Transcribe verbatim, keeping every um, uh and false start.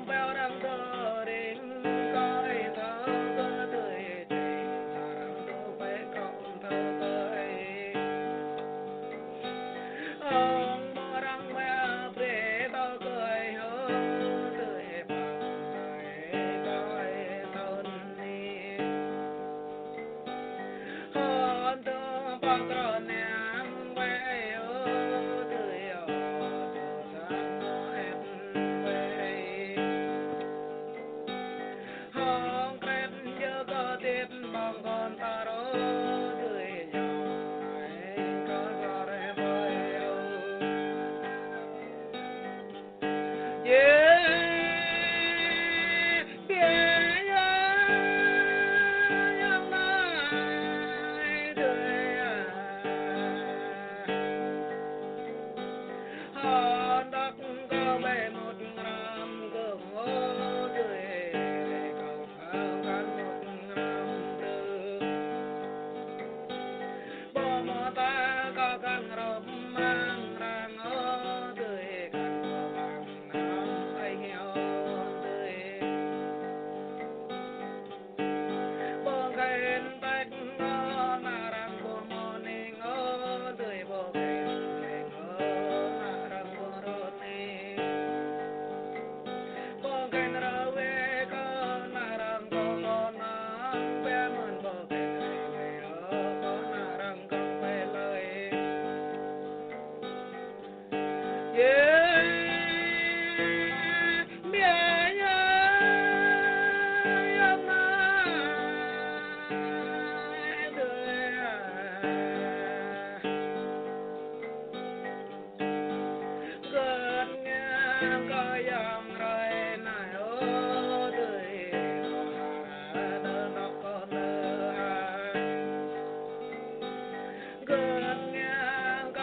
Pơ arăng tơring kơ ih thâo kơ tui čih, arăng tŭ pơkŏng thâo kơ ih. Ơ, mơ̆ arăng mă brơi thâo kơ ih, ơ, tui păng kơ ih thâo anai. Hơ̆n tơ̆ng pơkra nang wai ơ, tui ơ, tơ̆ng sang ơ, ĕp wai. Hơ̆n krep jơ kơ tip ƀơ̆ng kơ̆n ta rô, tui yơ̆ng ai kơ sa rĕ wai ơ. Yê, yê, yê, yơ̆ng nai tui. Hơ̆n đŏk kơ ƀơi mŭt ngrăm kơ ngô tui, kơ hơ̆n mŭt ngrăm tui. Pơmơta kơ kăn rŏp măng răng ơ tui, kăn rŏp măng răng ai hiao tui. Pơkên tĕk ơ nă răng pơmơning ơ tui, pơkên tĕk ơ nă răng pơrơning. Pơkên rơwe kơ nă răng kơ kơnang, pơmơ̆n pơkên rơwe ơ kơ nă răng kơ pơlơi. Yê, biă yê, yơ̆ng nai tui. Gơ̆n ngang kơ yơ̆ng